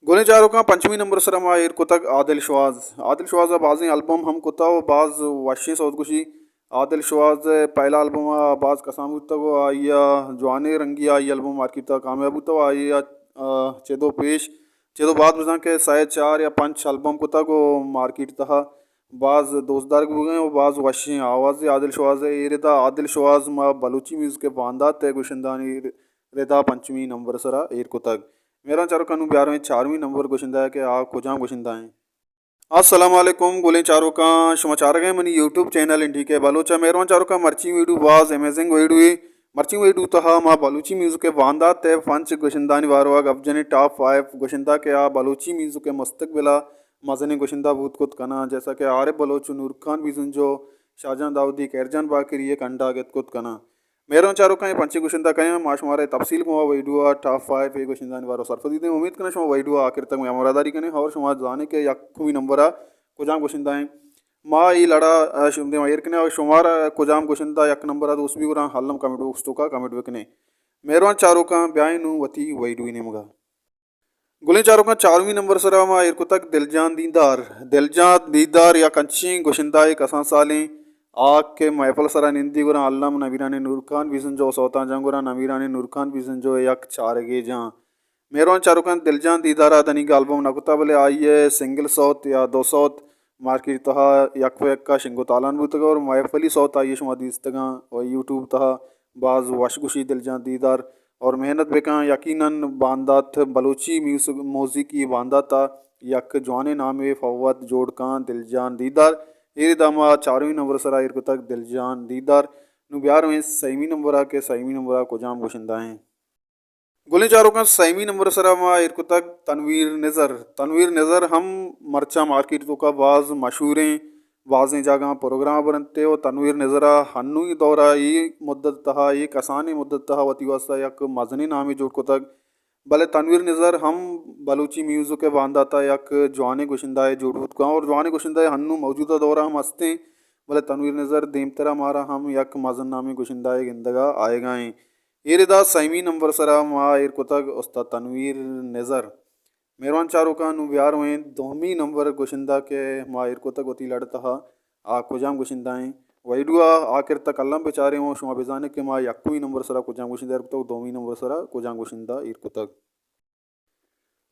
گلیں چاروکاں، پنچمی نمبر سرا ما ایر کتگ عادل شواز۔ عادل شواز ء بازیں البم ہم کتا و باز وشیں سوت گوشی۔ عادل شواز ء پہلا البم ء باز کسان بوتگ و آئی ء جوانیں رنگی آئی البم مارکیٹ ء کامیاب بوتگ و آئی ء، آ، چد و پیش، چد و بعد بزاں کہ سئے چار یا پنچ البم کتگ و مارکیٹ تہا باز دوست دارگ بوگیں و باز وشیں آوازے عادل شواز ء۔ اے ردا عادل شواز ما بلوچی میوزک ء باندات ء گشندانی ردا پنچمی نمبر سرا ایر کتگ۔ مہروان چاروکاں، نوں بیارویں چارمی نمبر گشندہ کہ آ کجام گشندہ ایں۔ السلام علیکم گلیں چاروکاں، شما چارگ ء منی یوٹیوب چینل این ڈی کے بلوچ ء۔ مہروان چاروکاں، مرچی ویڈیو باز امیزنگ ویڈیو اے۔ مرچی ویڈیو تہا ما بلوچی میوزک ء باندات ء پنچ گشندانی باروا گپ جنیں، ٹاپ فائیو گشندہ کہ آ بلوچی میوزک ء مستقبل ء مزنیں گشندہ بوت کت کناں، جیسا کہ عارف بلوچ و نور خان بیزنجو، شاہجان داؤدی، خیر جان باقری ء کنڈا گت کت کناں۔ مہروان چاروکاں، اے پنچیں گشندہ کئے اَنت؟ ما شمارا اے تفصیل گوں ویڈیو ء ٹاپ فائیو اے گشندہانی بارو سرپدی دیں۔ امید کناں شما ویڈیو ء آخر تک مئے ہمراہداری کنیں اور شما زانیں کہ یکمی نمبر ء کجام گشندہ ایں۔ ما اے لڑا، ء، شم دیما ایر کنیں اور شمارا کجام گشندہ یک نمبر ء دوست بی گڑا الم کمنٹ باکس توکا کمنٹ بکنیں۔ مہروان چاروکاں، بیائیں نوں وتی ویڈیو نیمگا۔ گلیں چاروکاں، چارمی نمبر سرا ما ایر کتگ دلجان دیدار۔ دلجان دیدار یک انچیں گشندہ ء کسان سالیں آ کہ محفل سرا نندی گڑا الم نمیرانیں نور خان بیزنجو سوتاں جاں گڑا نمیرانیں نور خان بیزنجو ء یک چارگے جاں۔ مہروان چاروکاں، دلجان دیدار ء دنیگہ البم نہ کتا، بلے آئی ء سنگل سوت یا دو سوت مارکیٹ تہا یک پہ یکا شنگ و تالان بوتگ اور محفلی سوت آئی ء شما دیستگاں و یوٹیوب تہا باز وش گوشی دلجان دیدار۔ اور محنت بکن، یقیناً باندات بلوچی میوزک، موسیقی باندات ء یک جوانیں نامے فوت جوڑ کن دلجان دیدار۔ اے ردا ما چارمی نمبر سرا ایر کتگ دلجان دیدار۔ نوں بیارویں سیمی نمبر ء کہ سیمی نمبر ء کجام گشندہ ایں۔ گلیں چاروکاں، سیمی نمبر سرا ما ایر کتگ تنویر نظر۔ تنویر نظر ہم مرچاں مارکیٹ توکا باز مشہوریں، بازیں جاگہاں پروگرام برنتے و تنویر نظر ء ہنوئی دورا اے مدت تہا، اے کسانیں مدت تہا وتی واسطہ یک مزنیں نامے جوڑ کتگ۔ بلے تنویر نظر ہم بلوچی میوزک ء باندات ء یک جوانیں گشندہ ء جوڑ بوت کن اور جوانیں گشندہ ء ہنوں موجودہ دور ء ہم ہستیں، بلے تنویر نظر دیمترا مارا ہم یک مزن نامیں گشندہ ء گندگ ء آیگا ایں۔ اے ردا سیمی نمبر سرا ما ایر کتگ استاد تنویر نظر۔ مہروان چاروکاں، نوں بیارویں دومی نمبر گشندہ کہ ما ایر کتگ وتی لڑ تہا آ کجام گشندہ ایں؟ ویڈیو ء آخر تک الم بچاریں و شما بزانیں کہ ما یکمی نمبر سرا کجام گشندہ ایر کتگ و دومی نمبر سرا کجام گشندہ ایر کتگ۔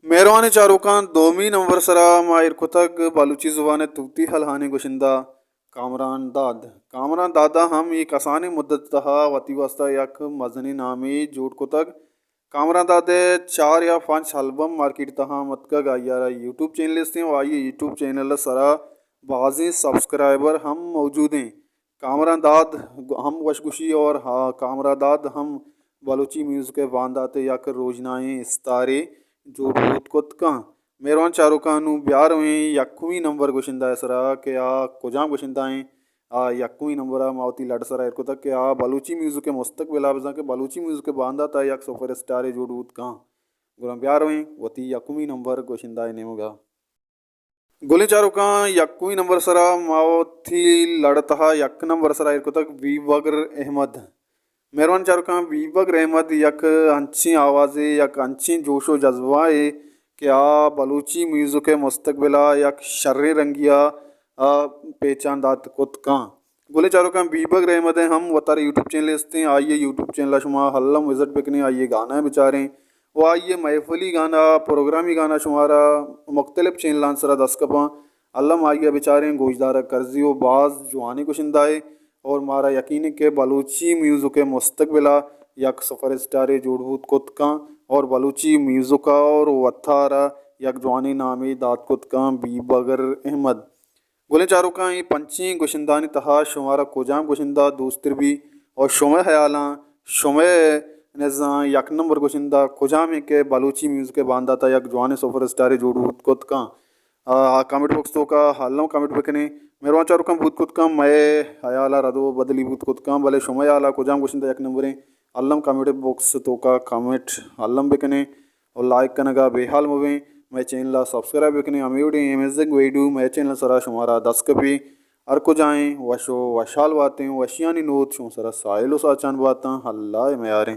مہروانیں چاروکاں، دومی نمبر سرا ما ایر کتگ بلوچی زبان ء توتی ہلہانیں گشندہ کامران داد۔ کامران داد ء ہم اے کسانیں مدت تہا وتی واسطہ یک مزنیں نامے جوڑ کتگ۔ کامران داد ء چار یا پنچ البم مارکیٹ تہا آمتکگ۔ آئی ء را یوٹیوب چینل استیں و آئی ء یوٹیوب چینل ء سرا بازیں سبسکرائبر ہم موجود ایں۔ کامران داد ہم وش گوشی اور ہا، کامران داد ہم بلوچی میوزک ء باندات ء یک روژنائیں استارے جوڑ بوت کت کن۔ مہروان چاروکاں، نوں بیارویں یکمی نمبر گشندہ ء سرا کہ آ کجام گشندہ ایں۔ آ یکمی نمبر ء ما وتی لڈ سرا ایر کتگ کہ آ بلوچی میوزک ء مستقبل ء بزاں کہ بلوچی میوزک ء باندات ء یک سپر اسٹارے جوڑ بوت کن۔ گڑا بیارویں وتی یکمی نمبر گشندہ ء نیمگا۔ گلیں چاروکاں، یکمی نمبر سرا ما وتی لڑ تہا یک نمبر سرا ایر کتگ بی بگر احمد۔ مہروان چاروکاں، بی بگر احمد یک انچیں آوازے، یک انچیں جوش و جذبہ اے کہ آ بلوچی میوزک ء مستقبل ء یک شریں رنگی ء، آ، پیچان دات کت کن۔ گلیں چاروکاں، بی بگر احمد ء ہم وتارا یوٹیوب چینل استیں، آئی ء یوٹیوب چینل ء شما الم وزٹ بکنیں، آئی ء گانا ء بچاریں و آئی ء محفلی گانا، پروگرامی گانا شمارا مختلف چینلان سرا دست کپاں۔ الم آئی ء بچاریں، گوشدارگ کرزی و باز جوانیں گشندہ اے اور مارا یقین اے کہ بلوچی میوزک ء مستقبل ء یک سپر اسٹارے جوڑ بوت کت کن اور بلوچی میوزک ء اور وتارا یک جوانیں نامے دات کت کن بی بگر احمد۔ گلیں چاروکاں، اے پنچیں گشندہانی تہا شمارا کجام گشندہ دوستر بی؟ اور شمئے خیالاں، شمئے نزاں یک نمبر گشندہ کجام ایں کہ بلوچی میوزک ء باندات ء یک جوانیں سپر اسٹارے جوڑ بوت کت کن؟ آ، کمنٹ باکس توکا الم کمنٹ بکنیں۔ مہروان چاروکاں، بوت کت کن مئے خیال ء رد و بدلی بوت کت کن، بلے شمئے خیال ء کجام گشندہ یک نمبر ایں؟ الم کمنٹ باکس توکا کمنٹ الم بکنیں۔ و لائک کنگا بے حال مبیں، مئے چینل ء سبسکرائب بکنیں، ہمے وڑیں امیزنگ ویڈیو مئے چینل سرا شمارا دست کپی۔ ہر کجائیں وش و وشحال باتیں، وشیانی نود شما سرا ساحل و ساچان باتاں، اللہ ء میاریں۔